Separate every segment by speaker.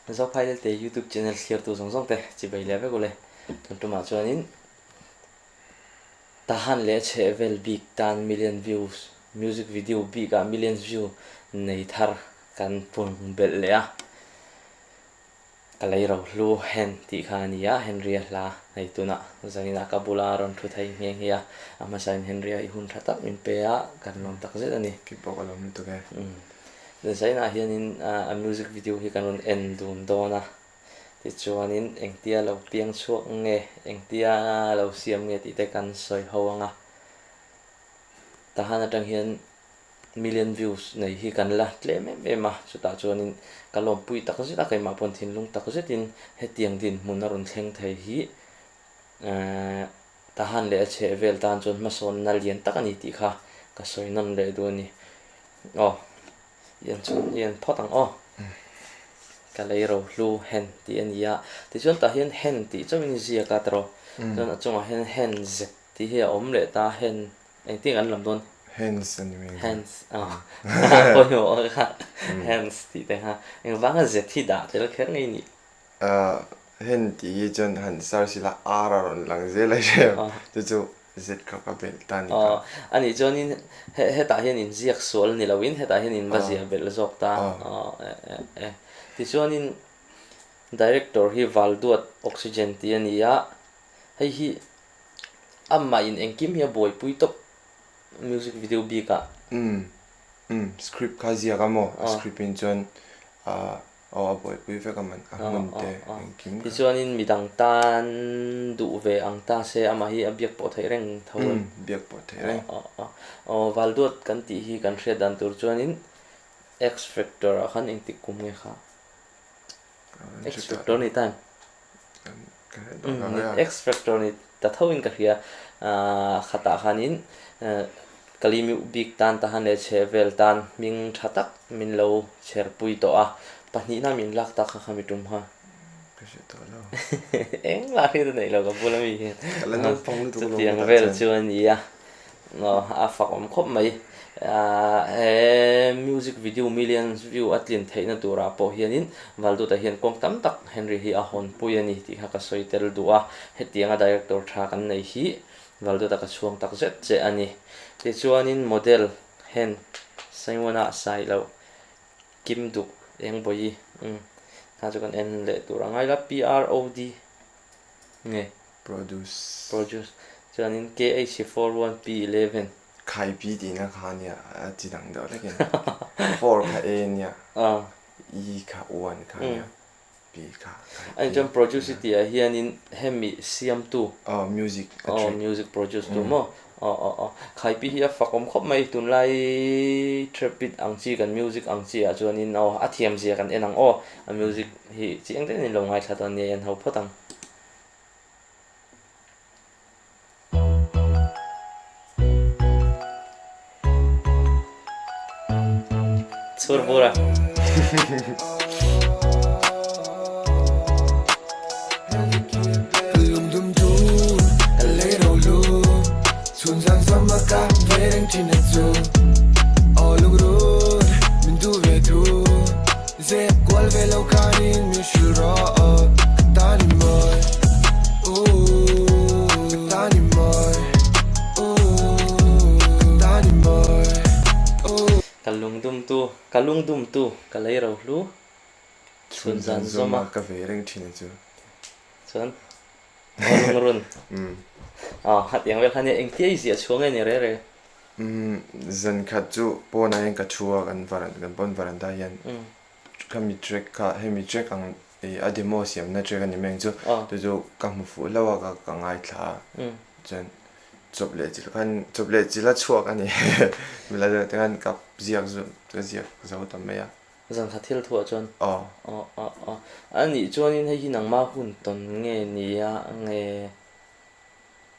Speaker 1: Zophai Lelte YouTube channel thliartu zawng zawng te chibai leh vek ule. Tun tumah chuanin Tahan leh chhehvel bik tan million views music video bikah millions view nei thar kan pung belh leh a. Ka lei ro hlu Hen tih kha a ni a, Henry-a hla hei tunah zaninah ka bula a rawn thu thei nghe nghe a, a hmasain Henry-a i hun tha tak min pe a, kan lawm tak zet a ni.
Speaker 2: Kei pawh ka lawm lutuk e.
Speaker 1: Umm. Zainah hianin a music video hi kan rawn en dun dawn a, tichuanin engtia lo piang chhuak nge, engtia lo siam nge tih te kan sawi ho ang a. Tahan atang hian Million views nei hi kan la tlem em em a, chutah chuanin ka lawmpui tak zet a, keimah pawn thinlung tak zetin hetiang dinhmun a rawn thleng thei hi Tahan leh a chheh vel tan chuan hmasawnna lian tak a ni tih kha ka sawi nawn leh duh a ni. Aw, i en chuan i en phawt ang aw. Ka lei ro hlu hen tih a ni a, tichuan tah hian hen tih chauhin i ziak a tiraw, chuan a chungah hian hen zet tih hi a awm leh ta, hen Engtin an lam dawn?
Speaker 2: Hands a ni mai.
Speaker 1: Hands aw pawimawh a kha hands tih te kha engvanga zet hi dah tel kher ngei nih?
Speaker 2: Hand tih hi chuan han search ila R a rawn lang zel a hre em? Chu chu Z kha ka belh ta a ni kha.
Speaker 1: A nih chuanin hetah hian inziak sual ni loin hetah hian in va ziah belh zawk ta. E tichuanin director hi Valduat Oxygen tih a ni a, hei hi Amah in engkim hi a buaipui tawp music video bik ah.
Speaker 2: Umm umm script kha ziak a maw a script in chuan ah aw a buaipui vek a man a hmun te engkim kha.
Speaker 1: Tichuanin midang tan duh ve ang ta se amah hi a biak pawh theih reng tho em?
Speaker 2: Umm biak pawh theih reng.
Speaker 1: Aw Valduat kan tih hi kan hriat dan tur chuanin X Factor ah khan engtik kum nge kha? X Factor ni ta em? X Factor ni ta tho in ka hria. Khatah khanin Kalimiuh bik tan tahan leh chhehvel tan hming tha tak min lo chherpui tawh a, pahnihna min lak tak kha kha mi tum kha.
Speaker 2: Ka hre tawh lo.
Speaker 1: Engmah hriat a neih lo ka bula mi hian.
Speaker 2: Ka la naupang lutuk
Speaker 1: alawm. Chutiang vel chu a ni a. A fak awm khawp mai. He music video millions view a tlin theihna turah pawh hianin Valduta hian kawng tam tak Henry hi a hawnpui a ni tih kha ka sawi tel duh a. Hetianga director tha kan nei hi Valduta ka chhuang tak zet che a ni. Tichuanin model hen Simon-a sai loh kim duh eng bawi kha chu kan en leh tur a ngai la PROD nge?
Speaker 2: Produce.
Speaker 1: Produce. Chuanin KH 41 P11.
Speaker 2: Khai P tihna kha ania a chi dang deuh hlekin. Four kha A ania, E kha one kha ania, P kha khai P.
Speaker 1: Ani chuan produce i tih ah hianin hemi siamtu.
Speaker 2: Aw music a
Speaker 1: track. Aw music produce tu maw. Aw aw aw. Khai P hi a fak awm khawp mai tunlai trap beat ang chi kan music ang chi ah chuanin aw a thiam zia kan en ang aw. A music hi chiang deuhin lo ngaithla dawn nia i en ho phawt ang. Chhur bur a. Ka lungdumtu, ka lungdumtu, ka lei ro hlu, chhun zan zawm a.
Speaker 2: Ka ve reng thin a chu.
Speaker 1: Chuan aw lungrun. Aw hetiang vel kha nia engtia i ziah chhuah nge ni re re?
Speaker 2: Zan khat chu pawnah hian ka thu a, kan varan kan pawn varanda hian khami track kha hemi track ang ih a demo siamna track a ni mai ang chu chu chu ka hmu fuh hlauh a ka ka ngaithla a chuan chawp leh chilh khan chawp leh chilh a chhuak a ni milai deuh te khan ka ziak zawh ka ziak zo ta mai a.
Speaker 1: Zan khat thil thuah chuan aw aw aw a nih chuanin hei hi nangmah hun tawn nge nia nge.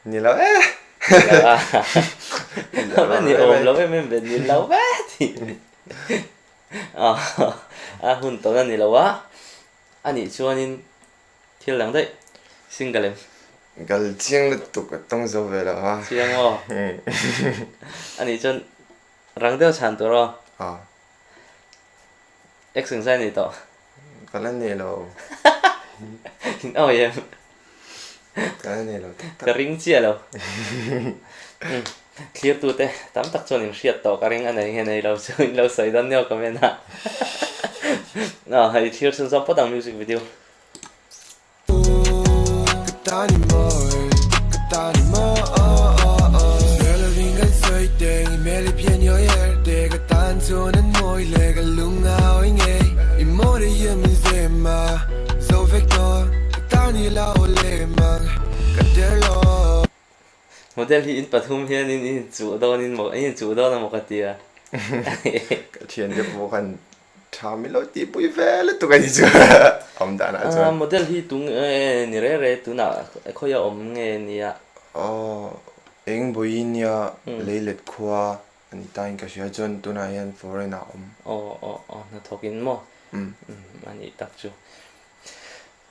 Speaker 2: Ni lo e.
Speaker 1: Ni lo a. A ni awm lo em em ve ni lo ve tih. A hun tawn a ni lo a. A nih chuanin thil dang daih single em?
Speaker 2: Kal chiang lutuk a tawng zo ve lo a.
Speaker 1: Chiang aw. A nih chuan rang deuh chhan tur aw.
Speaker 2: Aw.
Speaker 1: Ex engzai a ni tawh?
Speaker 2: Ka la nei lo.
Speaker 1: In awi em?
Speaker 2: Ka la nei lo tak
Speaker 1: tak. Ka ring chiah lo. Thlirtute tam tak chuan in hriat tawh ka ring a nei nge nei lo chu in lo sawi dawn nia comment ah. Aw hei thlir chhun zawk phawt ang music video. Model hi in pathum hian in inchuh dawn in maw in inchuh dawn a maw ka ti a.
Speaker 2: Ka thiante pawh khan Tha mi lo tihpui ve lutuk a ni chu awm dan ah chuan.
Speaker 1: Model hi tung nge ni re re tunah khawi a awm nge nia?
Speaker 2: Aw eng bawi nia leilet khua a ni ta in ka hria chuan tunah hian foreign ah a awm.
Speaker 1: Aw aw aw hnathawk in maw? A nih tak chu.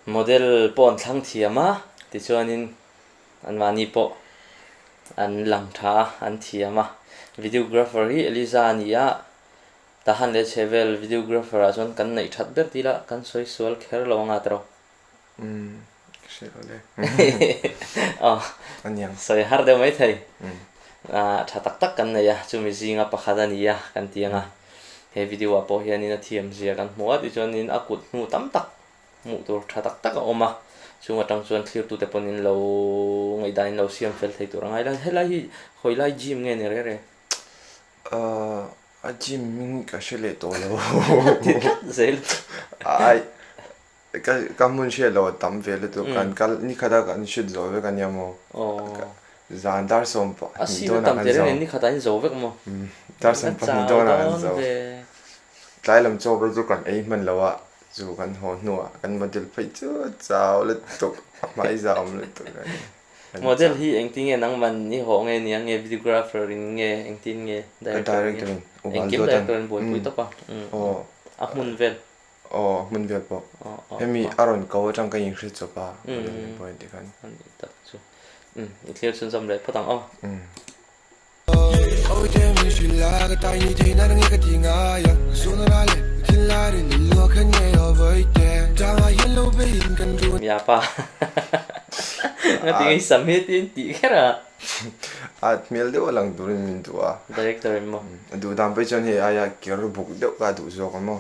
Speaker 1: Model pawh an thlang thiam a tichuanin anmahni pawh an lang tha a an thiam a. Videographer hi Eliza a ni a. Tahan leh chhevel videographer ah chuan kan neih that ber tih lah kan sawi sual kher lo anga tawh.
Speaker 2: Umm ka hre lo le.
Speaker 1: Aw
Speaker 2: Aniang.
Speaker 1: Sawi har deuh mai thei. Ah tha tak tak kan nei a, chumi zinga pakhat a ni a kan ti anga. He video ah pawh hianin a thiam zia kan hmu a tichuanin a kut hnu tam tak hmuh tur tha tak tak a awm a. Chung atang chuan thlirtute pawhin lo ngaihdan in lo siam fel thei tur a ngai la. Helai hi hawi lai gym nge ni rere?
Speaker 2: Ah A gym hming ka hre leh tawh lo.
Speaker 1: Ti tlat zel.
Speaker 2: Ai ka ka hmun hriat loh a tam ve lutuk kan kal ni khat a kan shoot zo vek a nia maw. Zan dar sawm pahnih dawnah kan zo.
Speaker 1: A ni khatah in zo vek maw.
Speaker 2: Dar sawm pahnih dawnah kan zo. Tlai lam chaw phei chu kan ei hman lo a chu kan haw hnuah kan model phei chu a chau lutuk a hmai zam lutuk a ni.
Speaker 1: Model hi engtin nge nangman i hawh nge nia nge videographer in nge engtin nge
Speaker 2: director in
Speaker 1: engkim director in buaipui tawp a a hmun vel
Speaker 2: aw a hmun vel pawh hemi a rawn ko atang ka inhre chawp a model in pawh ti khan
Speaker 1: ani tak chu i thlir chhunzawm leh phawt ang aw. Miapa Ngatinge i sam hi tiin tih kher a.
Speaker 2: A hmel deuh a lang turin min duh a.
Speaker 1: Director in maw?
Speaker 2: A duh dan pawh chuan hei aia ker buk deuh kha a duh zawk a maw?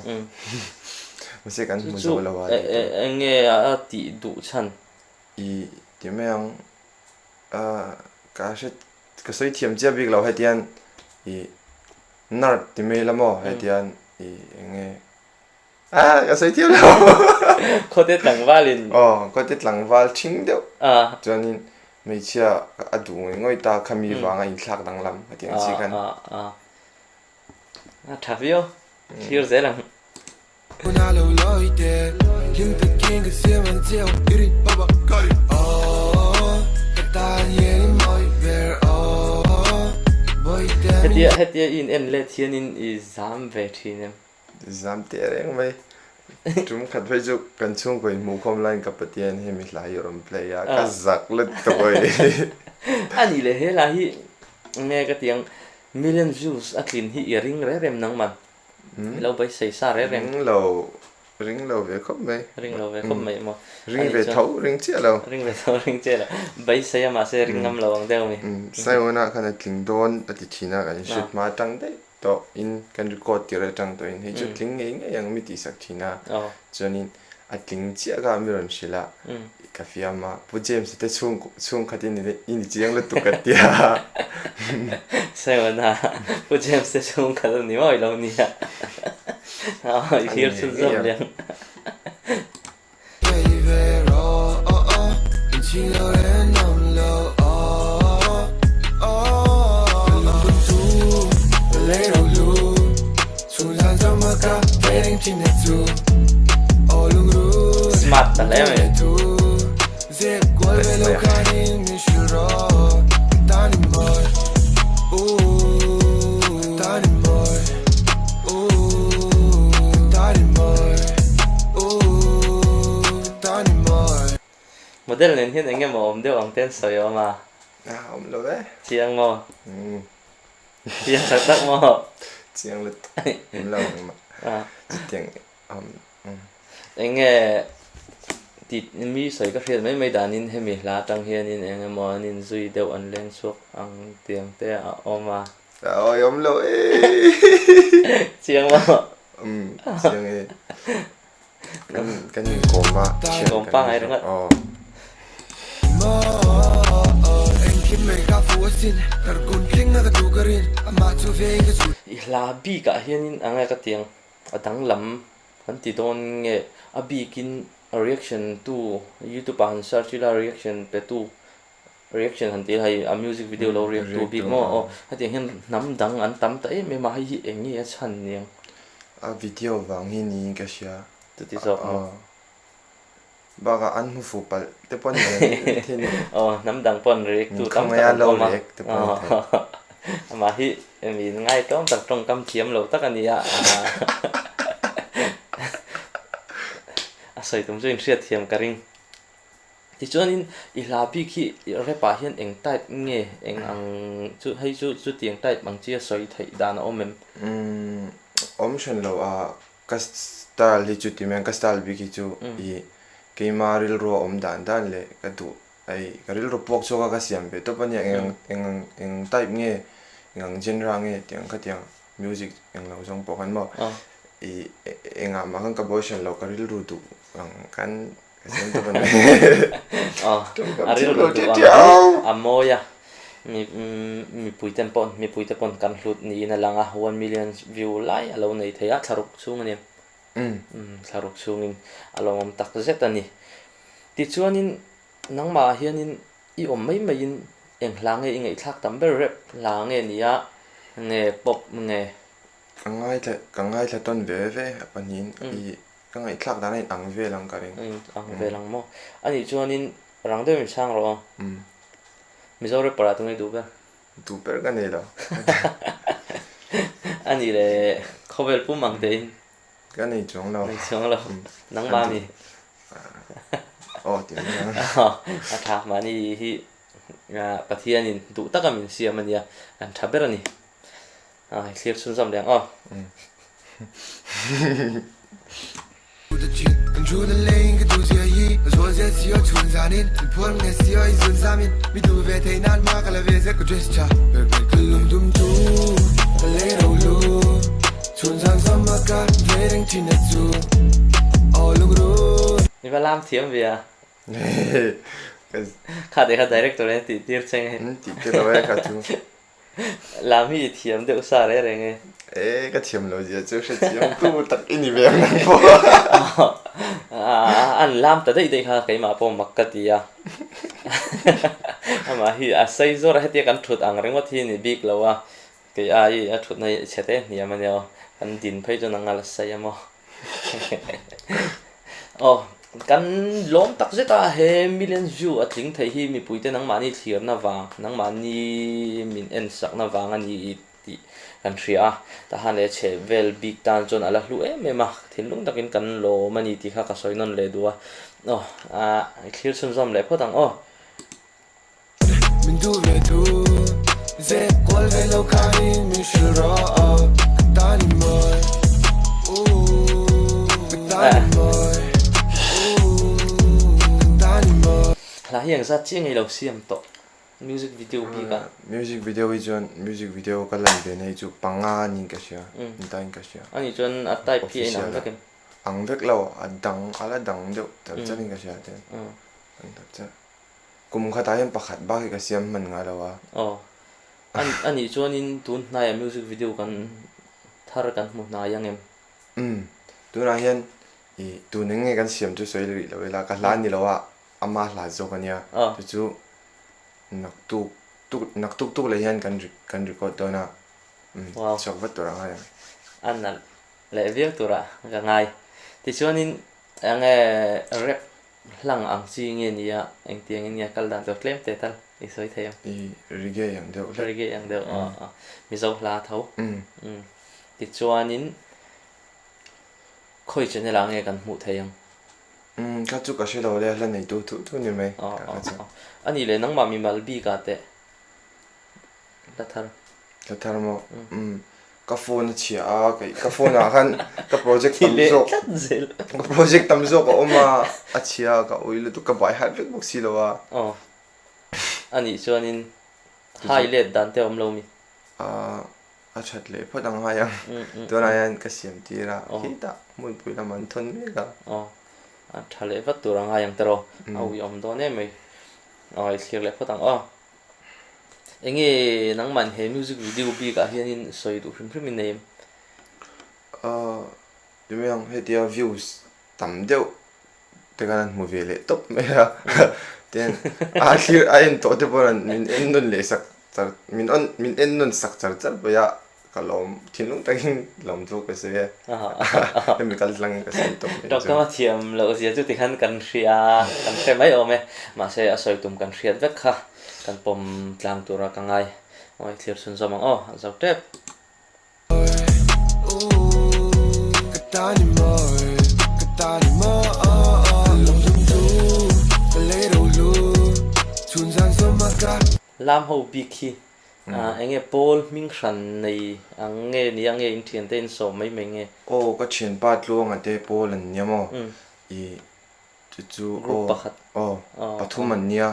Speaker 2: Mahse kan hmu zo lo a.
Speaker 1: Chu chu eng nge a tih duh chhan?
Speaker 2: I ti mai ang. Ka hre Ka sawi thiam chiah bik lo hetian i nerd ti mai la maw hetian i eng nge ah ka sawi thiam lo
Speaker 1: Khawte tlangval in
Speaker 2: aw khawte tlangval thing deuh chuanin hmeichhia a duh ngawih ngawih ta khami vanga inthlak danglam hetiang chi khan
Speaker 1: a tha viau thlir zel ang. Hetia hetia i in en let hianin i zam ve thin em?
Speaker 2: Zam teh reng mai. Tum khat phei chu kan chhungkaw inhmuhkhawm laiin ka Pathian hemi hla hi a rawn play a, ka zak lutuk awih.
Speaker 1: A nih leh he hla hi nge ka ti ang million views a tlin hi i ring reng reng nangman. I lo beisei sa reng reng.
Speaker 2: Ring lo, ring lo ve khawp mai.
Speaker 1: Ring lo ve khawp mai maw.
Speaker 2: Ring ve tho, ring chiah lo.
Speaker 1: Ring ve tho, ring chiah lo. Beisei a mahse ring ngam lo ang deuh mi.
Speaker 2: Saiwana khan a tling dawn a ti thin a, kan shoot hma atang daih tawh in kan record tir atang tawh in hei chu tling ngei ngei ang mi tihsak thin a. Chuanin a tling chiah kha mi rawn hrilh a, ka fiam a, Pu James te chhung chhungkhat i ni chiang lutuk ka ti a.
Speaker 1: Simon-a, Pu James te chhungkhat a ni mawi lo nia. I thlir chhun zawm liang. Smart ta hle mai. Model nen hian eng emaw awm deuh ang te an sawi awm a.
Speaker 2: Awm lo e.
Speaker 1: Chiang maw? Chiang tak tak maw?
Speaker 2: Chiang lutuk. Awm lo ang mah. Chutiang awm.
Speaker 1: Eng nge ti mi sawi ka hriat mai mai danin hemi hla atang hianin eng emaw an inzui deuh an leng chhuak ang tiang te a awm a.
Speaker 2: A awihawm lo e.
Speaker 1: Chiang maw?
Speaker 2: Umm chiang e. Kan kan inkawm a thian
Speaker 1: Kawm pangai ringawt.
Speaker 2: Aw.
Speaker 1: I hla bikah hianin eng nge ka tiang a danglam Kan ti dawn nge? A bikin a reaction tu youtube ah han search ila reaction pe tu reaction han ti ila hei a music video lo react tu bik maw aw hetiang hian hnam dang an tam ta em em a hei hi eng nge a chhan niang?
Speaker 2: A video vang hi niin ka hria.
Speaker 1: Chuti zawk maw?
Speaker 2: Bakah an hmu fuh palh te pawh ni ang thei ni.
Speaker 1: Aw hnam dang pawh an react tu tam tak an awm a. Amah hi mi ngaitlawm tak tawngkam thiam lo tak a ni a. A sawi tum chu inhriat thiam ka ring. Tichuanin i hla bik hi rap ah hian eng type nge eng ang chu hei chu chutiang type ang chi a sawi theih dan a awm em?
Speaker 2: Umm awm hran lo a Ka style hi chu ti mai ang, ka style bik hi chu i keima rilru a awm dan dan leh ka duh ai ka rilru puak chhuak a ka siam ve tawp a nia eng eng eng type nge eng ang genre nge tih ang khatiang music eng lo zawng pawh khan maw i engah mah khan ka buai hran lo ka rilru duh ang khan ka siam tawp a nia.
Speaker 1: A rilru duh ang hi a mawi a, Mipuiten pawh mipuite pawn kan hlut niin a lang a, one million view lai a lo nei thei a, thlaruk chhung a ni. Umm thlaruk chhungin a lo awm tak zet a ni. Tichuanin nangmah ah hianin i awm mai maiin eng hla nge i ngaihthlak tam ber rep hla nge ni a, nge pop nge?
Speaker 2: Ka ngaithla ka ngaithla tawn ve ve a pahnihin i ka ngaihthlak dan a in ang vel ang ka ring.
Speaker 1: Ang vel ang maw? Anih chuanin Rang deuh in chhang rawh aw. Mizo rapper ah tunge duh ber?
Speaker 2: Duh ber ka nei lo.
Speaker 1: A nih le khawvel pum ang te in.
Speaker 2: Ka nei chuang lo.
Speaker 1: Nei chuang lo. Nangmah mi?
Speaker 2: Aw ti mai ang.
Speaker 1: A tha mahni hi Pathian in duh taka min siam a nia kan tha ber a ni. A thlir chhunzawm leh ang aw. I va lam thiam ve a. Kha te kha director in a tih tir che nge.
Speaker 2: Tih tir lo e kha chu.
Speaker 1: Lam hi i thiam deuh sa reng reng e.
Speaker 2: E, ka thiam lo zia chu hrethiam tu tak i ni ve ang nang pawh.
Speaker 1: An lam ta daih daih kha keimah pawh mak ka ti a. Amah hi a sei zawr a, hetia kan thut ang ringawt hi ni bik lo a. Kei ai a thutna hi chhe te hniam a nia aw. Kan din phei chuan a ngal sei a maw. Aw, kan lawm tak zet a, he millions view a tling thei hi mipuite nangmahni thlirna vang, nangmahni min en sakna vang a ni tih kan hria a. Tahan leh chheh vel bik tan chuan a la hlu em em a, thinlung takin kan lawm a ni tih kha ka sawi nawn leh duh a. Aw, i thlir chhunzawm leh phawt ang aw.
Speaker 2: Min duh ve thu zep kual ve lo khanin min hrilh rawh aw ka tan i mawi ooh ka tan i mawi ooh ka tan i mawi.
Speaker 1: Hla hi engzat chiah ngei lo siam tawh music video bik ah.
Speaker 2: Music video hi chuan music video ka lan ve na hi chu panga niin ka hria ni ta in ka hria.
Speaker 1: Ani chuan a type hi a inang vek em?
Speaker 2: Ang vek lo a dang a la dang deuh tal chal in ka hria te ang tal chal. Kum khatah hian pakhat bak hi ka siam hman ngai lo a.
Speaker 1: Aw. A nih chuanin tun hnaiah music video kan thar kan hmu hnai ang em?
Speaker 2: Umm. Tunah hian i tun eng nge kan siam chu sawi rih lo ila, ka hla ni lo a, ama hla zawk a nia. Chu chu naktuk tuk naktuk tuk leh hian kan kan record dawn a. Umm. Chhuak vat tur a ngai ang.
Speaker 1: A nalh leh viau turah ka ngai. Tichuanin eng nge rap Hlang ang chi nge nia engtiangin nge a kal dan tur tlem te tal i sawi thei ang.
Speaker 2: I reggae ang deuh hlek.
Speaker 1: Reggae ang deuh aw Mizo hla tho. Tichuanin khawi channel ah nge kan hmuh thei ang?
Speaker 2: Umm kha chu ka hre lo le hla neitu thu thu ni mai kha chu.
Speaker 1: A nih leh nangmah mimal bik ah teh hla thar.
Speaker 2: Hla thar maw? Umm. Ka phone a chhia a, kei ka phone ah khan ka project tam zawk ka project tam zawk a awm a, a chhia a ka ui lutuk ka bai harh vek bawk si lo a.
Speaker 1: Aw a nih chuanin hai let dan te a awm lo mi?
Speaker 2: Ahh a that leh phawt ang hai ang, tunah hian ka siam tir a, khitah hmunpui lamah an thawn mek a.
Speaker 1: Aw a tha leh vat tur ang hai ang tiraw, a ui awm dawn em mai. Aw i thlir leh phawt ang aw. Enge nangman he music video bik ah hianin sawi duh hrim hrim in nei em?
Speaker 2: Aw tumi ang hetia views tam deuh te khan an hmu ve leh tawp mai a ten a thlir a en tawh te pawh min en nawn leh sak char min on min en nawn sak char char pawh a Ka lawm thinlung takin lawm chu ka sawi e. Hemi kal tlang ka sawi tawp mai chu.
Speaker 1: Tawngkam a thiam loh zia chu tikhan kan hria, kan hre mai awm e. Mahse a sawi tum kan hriat vek kha kan pawm tlang tura ka ngai. Awi thlir chhun zawm ang aw, a zo tep. Lam ho bik hi Eng nge Paul hming hran nei ang nge nia nge in thiante in sawm mai mai nge?
Speaker 2: Aw ka thianpa Tluanga te Paul an nia maw? I chu chu
Speaker 1: Group pakhat.
Speaker 2: Aw pathum an nia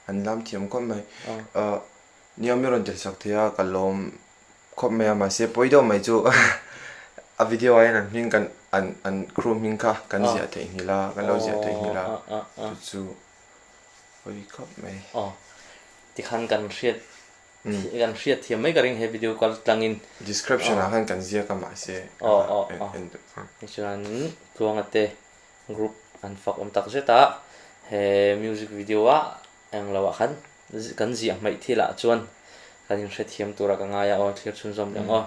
Speaker 2: an lam thiam khawp mai. Nia mi rawn tel sak thei a ka lawm khawp mai a mahse pawi deuh mai chu a video ah hian an hming kan an an crew hming kha kan ziah theihnghilh a kan lo ziah theihnghilh a chu chu pawi khawp mai.
Speaker 1: Aw Tikhan kan hriat kan hriat thiam mai ka ring he video kal tlangin.
Speaker 2: Description ah khan kan ziak a mahse
Speaker 1: aw aw aw tichuan Tluanga te group an fak awm tak zet a he music video ah englo ah khan kan ziah hmaih thil ah chuan kan in hrethiam tura ka ngai a aw thlir chhunzawm leh ang aw.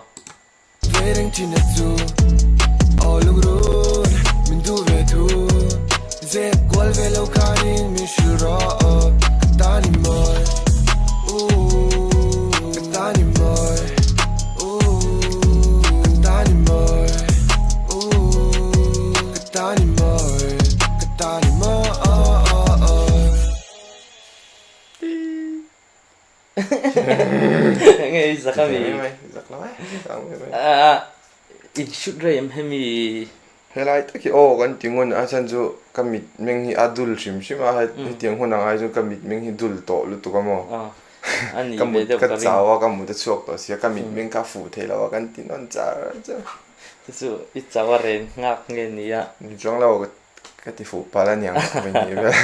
Speaker 1: Enge i zak ami?
Speaker 2: Zak lo e, zak mai mai.
Speaker 1: In shoot rei em hemi?
Speaker 2: Helai tak hi aw kan ti ngun a chhan chu ka mit meng hi a dul hrim hrim a hetiang hun ang ai chuan ka mit meng hi dul tawh lutuk a maw? Ka mut ka chau a ka mut a chhuak tawh sia ka mit meng kha a fuh thei lo a kan ti nawn char char.
Speaker 1: Chu chu i chau a ren nghak nge nia?
Speaker 2: Ni chuang lo ka ti fuh palh a niang vawihnih vel.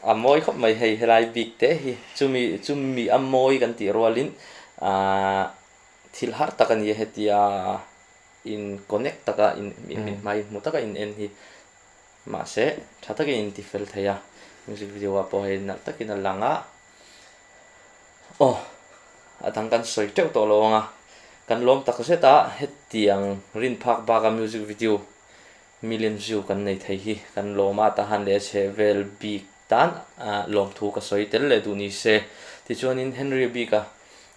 Speaker 1: A mawi khawp mai hei helai bik te hi chumi chumi a mawi kan tih rualin ahh thil har tak a ni a hetia in connect taka in in hmai hmu taka in en hi mahse tha takin in ti fel thei a music video ah pawh hei nalh takin a lang a aw a dang kan sawi teuh tawh lo ang a kan lawm tak zet a hetiang rin phak baka music video Million view kan nei thei hi kan lawm a, tahan leh a chheh vel bik tan lawmthu ka sawi tel leh duh ni se. Tichuanin Henry bika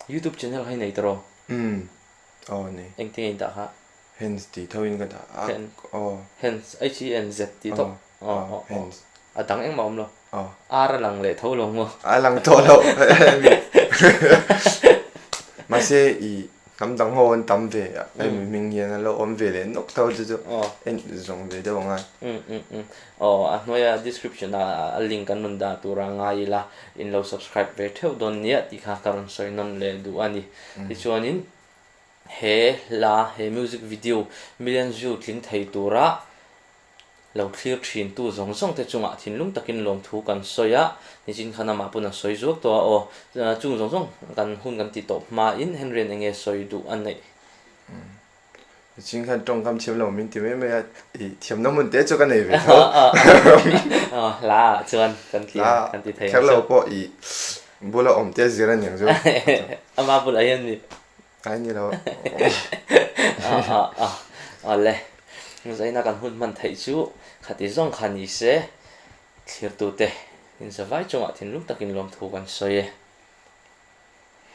Speaker 1: YouTube channel kha i nei tawh rawh?
Speaker 2: Umm aw nei.
Speaker 1: Engtin nge in dah kha?
Speaker 2: Henz tih tho in ka dah a aw.
Speaker 1: Henz, H-E-N-Z tih tawp?
Speaker 2: Aw aw Henz.
Speaker 1: A dang engmah awm lo?
Speaker 2: Aw.
Speaker 1: Ar a lang leh tho lo maw?
Speaker 2: A lang tawh lo. Mahse i Hnam dang ho an tam ve a, hemi hming hian a lo awm ve leh nawk tho chu chu en zawng ve deuh ang a.
Speaker 1: Um um um aw a hnuaia description ah a link an rawn dah tur a ngai ila in lo subscribe ve theuh dawn nia tih kha ka rawn sawi nawn leh duh a ni. Tichuanin he hla he music video million view tling thei tura Lo thlir thin tu zawng zawng te chungah thinlung takin lawmthu kan sawi a, nichin khan amah pawn a sawi zuak tawh a aw. Chung zawng zawng kan hun kan ti tawp hmain Henry-a'n enge sawi duh a neih?
Speaker 2: Nichin khan tawngkam thiam lo min ti mai mai a, i thiamna hmun te chu ka nei ve tho.
Speaker 1: Hla ah chuan kan ti kan ti thei ang
Speaker 2: chu. Kher lo pawh i bula awm te zir a niang chu.
Speaker 1: Ama bulah hian mi
Speaker 2: Ai ni lo.
Speaker 1: Awle, zaina kan hun hman theih chu khati zawng kha ni se, thlirtute inzavai chungah thinlung takin lawmthu kan sawi e.